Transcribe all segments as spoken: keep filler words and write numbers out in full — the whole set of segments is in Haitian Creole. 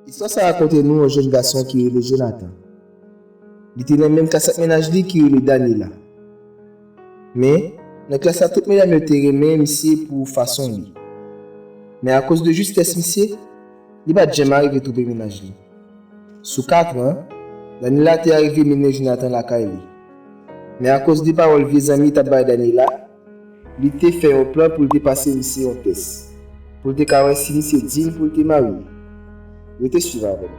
Istwa sa rakonte nou yon jèn gason ki rele Jonathan. Li te nan menm klas ak mennaj li ki rele Daniela. Men, nan klas la, tout medam yo te renmen misye pou fason li. Men akoz de jistès misye, li pa t janm arive twouve mennaj li. Sou kat an, Daniela te arive mennen Jonathan lakay li. Men akoz de pawòl vye zanmi t ap bay Daniela, li te fè yon plan pou l te pase misye yon tès, pou l te ka wè si misye diy pou l te marye. Rete swiv avè m.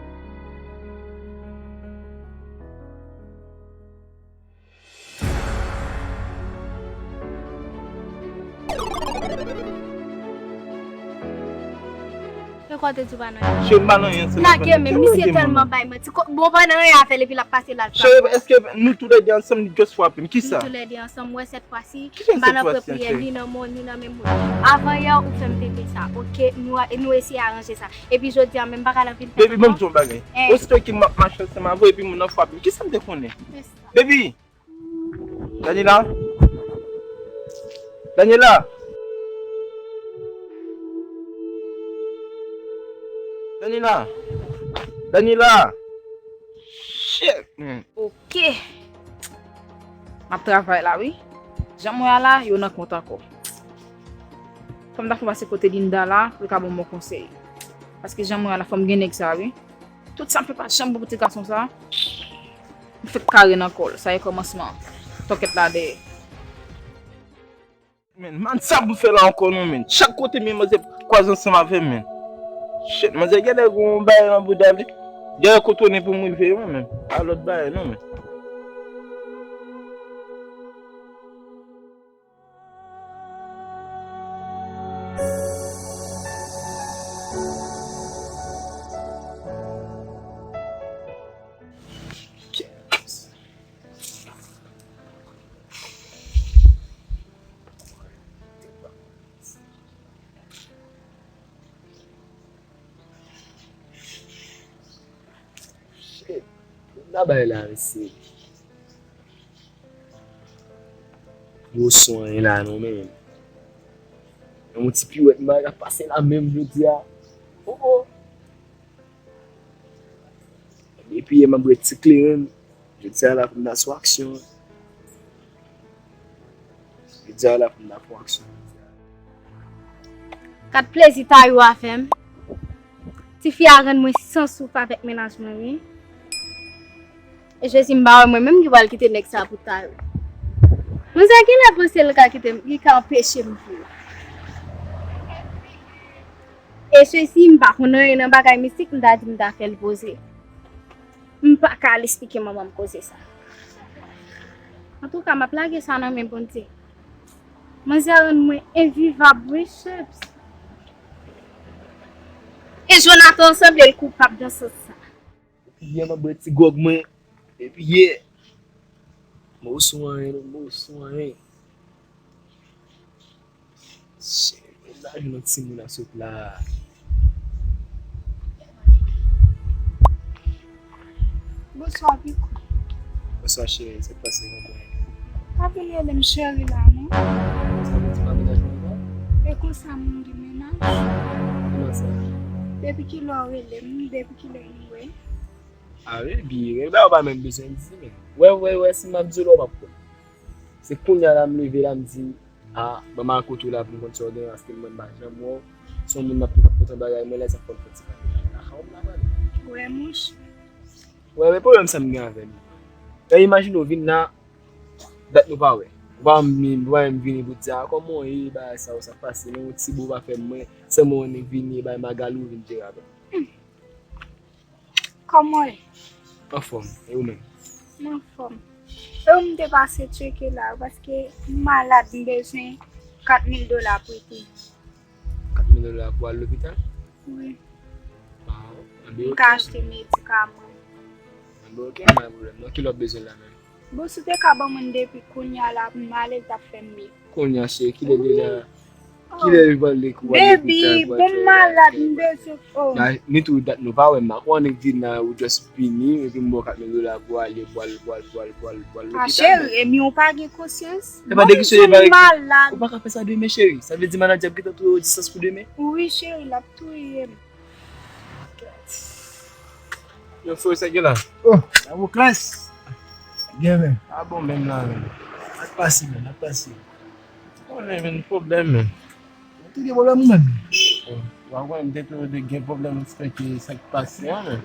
Yo kwa te di w pa nan anyen. Cheri, m pa nan anyen ansanm avè l. Lage men, misye tèlman bay manti. Ko-, bon, pa nan anyen avè l epi l ap pase l al travay. Cheri, èske nou toulède ansanm, li just frape m? Kisa? Nou toulède ansanm, wè, sèt fwa si, m pa nan pran priyè ni nan men w, ni nan men moun. Avan yè, ou fè m tete sa, oke? Nou, nou eseye aranje sa. Epi jodi a menm, m pa ka nan vin fè. Baby, ban m di w yon bagay. Osito ke m ap mache ansanm avè w, epi moun nan frape m. Kisa m te konnen? Baby! Daniela? Daniela? Daniela? Daniela? Shit, man. Oke. M ap travay la, wi. Jan m wè a la, yo nan kont ankò. Fò m ta fon pase kote Linda la, pou l ka ban m yon konsèy. Paske jan m wè a la, fò m gen nèg sa, wi. Tout sa m fè pa janm bon pou ti gason sa. M fèk kare nan kò l. Sa e kòmansman tòkèt la dèyè. Men, man, sa pou fè la ankò non, men. Chak kote men manzè kwaze ansanm avè m, men. Shit, manzè genlè gon bagay nan bouda li. Genlè kotonnen pou m rive, wi, men. A lòt bagay non, men. Shit. Sa bay la, mesye. Yo son anyen la non, men. Yon ti piwèt m pa ka pase la menm jodi a. Oh, oh. Depi yè m ap bwè ti kleren m. Jodi a la pou m ta sou aksyon. Jodi a la pou m ta fon aksyon. Gad plezi Tayou a fè m. Tifi a rann mwen san souf avèk mennaj mwen, wi. E Jezi, m pa wè mwen menm ki pral kite nèg sa pou Tayou. Manzè genlè panse l ka kite m, li ka anpeche m viv. E Jezi, m pa konn anyen nan bagay mistik, m ta di m ta fè l poze. M pa ka al esplike manman m koze sa. Antouka, m ap lage sa nan men Bondye. Manzè rann mwen envivab, wi, Chubbs. E Jonathan sanble l koupab nan sans sa. Depi yè m ap bwè ti gwòg mwen. Depi yè. M pa sou anyen, non, m pa sou anyen. Shit, la jwenn yon timoun ap sot la. Bonswa, Piko. Bonswa, cheri. Sa k pase, kòman w ye? Pa vin rele m cheri la, non. Sa vle di pa mennaj mwen ankò? E konsa moun gen mennaj? Kòman sa? Depi kilè w rele m, depi kilè nou wè? A wi, byen, men ba ou pa menm bezwen di, men. Wè, wè, wè, si m ap di w la, w p ap kwè. Se kounye a la m leve la, m di, a, ban m al kote w la pou m konn sa w gen, paske mwen m pa janm wè w. Se yon moun m ap toujou ap kontan bagay, mwen lè sa fò m fè ti pale. A, a, w m la pale. Wè, mouch. Wè, men pwoblèm sa m gen avè l. Lè imajine w vin la, dat nou pa wè. Ou pa menm, ou pa menm vini pou di, a, kòman w ye, bagay sa yo, sa k pase, non, yon ti bo pa fè mwen, sèlman w vini, bay Magali, ou vin derape. Kòman w ye? Anfòm, e ou menm? M anfòm. E ou m te pase tcheke la, paske m malad, m bezwen kat mil dola prete. Kat mil dola pou al lopital? Wi. Ah, anben, m ka achte medikaman. Anben, oke, pa gen pwoblèm. Non, kilè w bezwen la menm? Bon, si w te ka ban mwen depi kounye a la pou m ale, l t ap fè m byen. Kounye a, cheri, kilè deja, kilè yo pral dekouvri lopital, pral fè bagay, pral. Baby, bon, m malad, m bezwen, oh. Ni tou dat nou pa wè, m pa konnen ki di nan ou just vini, epi m ba w kat mil dola pou ale, pou al, pou al, pou al, pou al, pou al lopital. Ah, cheri, ebyen ou pa gen konsyans? Bon, m malad. Ou pa ka fè sa demen, cheri. Sa vle di maladi ap gentan touye w distans pou demen? Wi, cheri, l ap touye m. Kèt. Yo, frè, sa gen la? Oh, Damokles. Gen, men. A bon, menm la, men. Sa k pase, men? Sa k pase? Konnen, men, pwoblèm, men. Ou tou gen pwoblèm ou menm? Bon, w a konnen, m te toujou te gen pwoblèm, espè ke sa k pase a, men.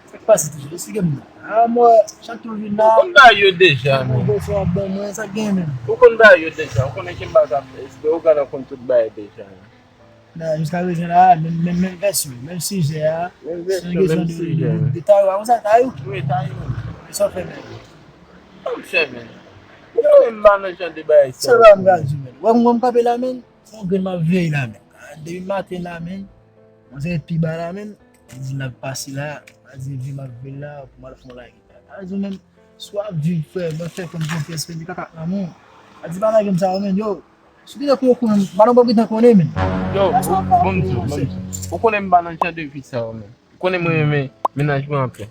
Sa k pase toujou? Esplike m non. A, mwen, chak jou m vin la. Ou konn bagay yo deja, men. Mwen, boswa ap ban mwen, sa k gen, men? Ou konn bagay yo deja, ou konnen ki m pa ka fè, espè ou gentan konn tout bagay deja, men. Nan, jiska prezan la, menm, menm, menm vèsyon, menm sijè a. Menm vèsyon, menm sijè. De, de Tayou a, konsa, Tayou? Wi, Tayou. E sa w fè, menm? Sa m fè, menm? Ou konnen m pa nan jan de bagay sa. Se pa m ka di, menm. Wè, m, m kanpe la, menm. Se yon grenn m ap veye la, menm. Depi maten la, menm. Manzè ret pi ba la, menm. Li di l ap pase la. Li di, vye m ap veye la, pou m al fè yon lagèt. Sa di, menm, si w ap viv, frè, mwen fè kòm konfyans, men li kaka ak lanmou. Sa di, pa lage m sa yo, menm, yo. Si w te konn konnen, m pa t ap gentan konnen, men. Yo, bon, m di w, bon, m di w. Ou konnen m pa nan jan de vi sa yo, men. Ou konnen mwen renmen mennaj mwen anpil.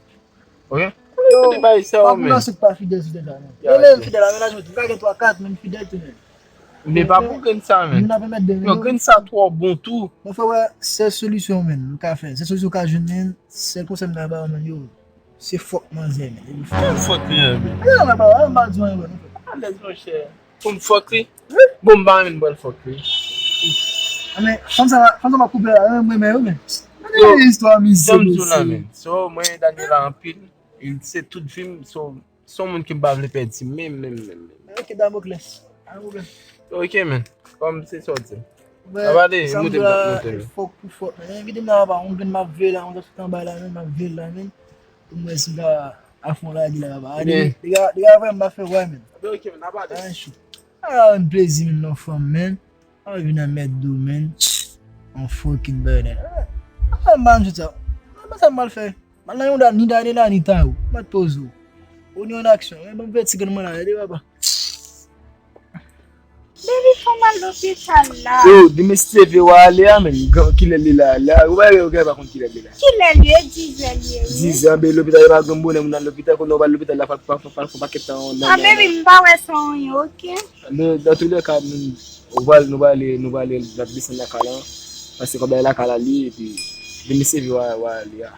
Oke? Ou konnen jan de bagay sa yo, men. Pa pou nan sèk pa fidèl sou tèt la, men. Lè m fidèl a mennaj mwen tou, m ka gen twa, kat, men m fidèl tou, men. Men pa pou grenn sa, men. Yo, grenn sa twò bon tou. Mwen fè wè, sèl solisyon, men, m ka fè. Sèl solisyon w ka jwenn, men, sèl konsèy m ka ba w, men, yo. Se fòk manzè, men. Ki fòk li an, men? Yo, mwen pa, mwen pa di anyen, men. Alèz, monchè. Pou m fòk li? Wi. Bon, m pa renmen bwè l fòk li. A, men, fanm sa, fanm sa m ap koupe la, mwen, mwen, mwen, men. Yo, istwa mizè, jan m di w la, men. So, mwen, Daniela anpil. Se tout vi m, so, se yon moun ke m pa vle pèdi, menm, menm, menm, menm. Ok, Damokles. Pa gen pwoblèm. Ok, men. Kòm se sa w di. Sa va ale, moute m t ap moute, men. Fòk pou fòk, men. Envite m la, papa. Yon grenn m ap veye la, yon grenn sot anba la, men, m ap veye la, men. Pou m wè si m ka ap fè yon lagèt la, papa. Depi, depi, depi apre, m pa fè wè, men. Ok, men, n ap ale. Ay, chou. A, yon plezi, men, non, fanm, men. A, vin nan mèt do, men. Yon fucking burden. A, m pa konn sa. Mwen, sa m pral fè. M al nan yon da, ni Daniela, ni Tayou. Mèt poze w. Ou ni yon aksyon. Men, ban m fè ti grenn mwen la, tande, papa. Baby, fò m al lopital la. Yo, demen si Dye vle w ale a, men, kilè l ye la, la, ou pa, ou pa konn kilè l ye la. Kilè l ye? Dizè l ye, wi. Dizè, anben, lopital, e pa grann bonè, moun al lopital, kounye a w pral lopital la, fò, fò, fò, fò, fò pakèt tan nan. A, baby, m pa wè sa w ye, ok? Men, dans tous les cas, nou, ou pral, nou pral, nou pral, n ap desann lakay la, paske kòm bagay lakay la li ye, epi, demen si Dye vle w ale a.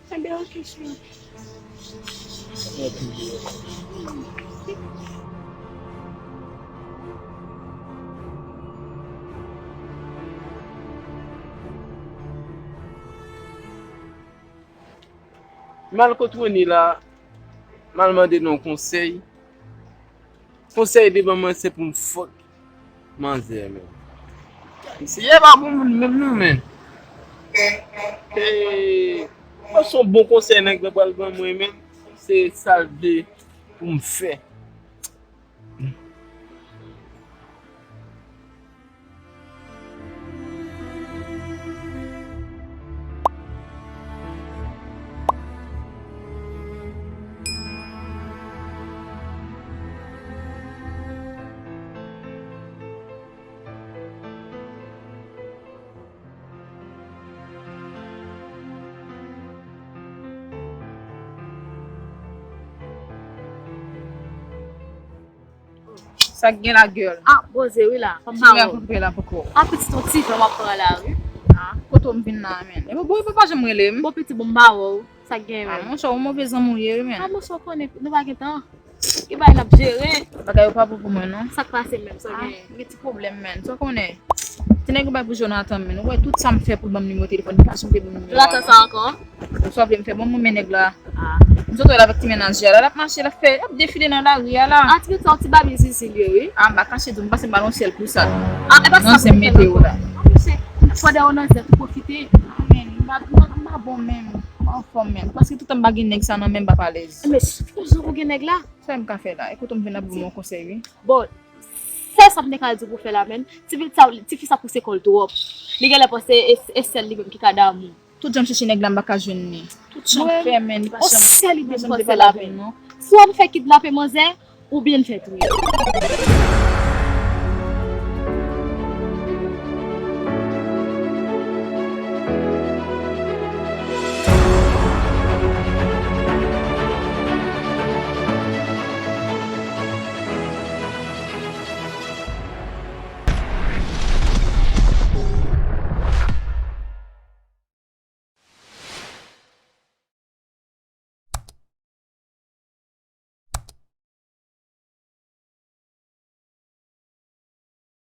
Enben, ok, cheri. M al kot Rony la, m al mande l yon konsèy. Konsèy li ban mwen se pou m fòk manzè, men. Mesye pa bon moun menm non, men. E, se yon bon konsèy nèg la pral ban mwen, men. Se sa l vle pou m fè. Sa k gen la, girl? Ah, poze wi la. Fanm pa wè w. Jimmy ap okipe la poko. Ah, pitit, yon ti jan w ap pran la wi. Ah, kote w m vin la, men? E bon, bon, e bon, pa janm rele m. Bon, pitit, bon, m pa wè w. Sa k gen, men? Ah, monchè, ou move zanmi w ye wi, men. Ah, monchè, w konnen, nou pa gen tan. Gen bagay n ap jere. Bagay yo pa bon pou mwen, non. Sa k pase menm, sa w gen? Ah, m gen ti pwoblèm, men. Sa w konnen? Ti nèg yo bay pou Jonathan, men. Ou wè tout sa m fè pou l ban m nimewo telefòn, li pa janm vle ban m nimewo a, non. Jonathan sa ankò? Sa w vle m fè? Bon, mwen men nèg la. Ah. M sot wè l avèk ti mennaj li a la, l ap mache, l ap fè, l ap defile nan lari a la. Ah, ti pitit sa yon ti babi zizi l ye, wi. Ah, m pa kache di w, m pase m ba l yon sèl pousad. Ah, e pa sa pou fè l ankò. Nan zen meteo la. Ah, monchè, fò dèyè w nan zèt ou pwofite. Ah, men, m pa, m pa, m pa bon menm, m pa anfòm menm. Paske tout tan m pa gen nèg sa nan men m, m p ap alèz. Men, ki jan pou gen nèg la? Sa m ka fè la? Ekoute, m vin ap ban w yon konsèy, wi. Bon, sèl sa m te ka di w pou fè la, men, ti fi sa, ti fi sa pouse kò l twòp. Li genlè panse e, e sèl li menm ki ka damou. Tout jan m chèche nèg la, m pa ka jwenn li. Tout jan m fè, men, li pa janm, li pa janm te pale avè m, non. Swa n fè kidnape manzè, oubyen n fè touye.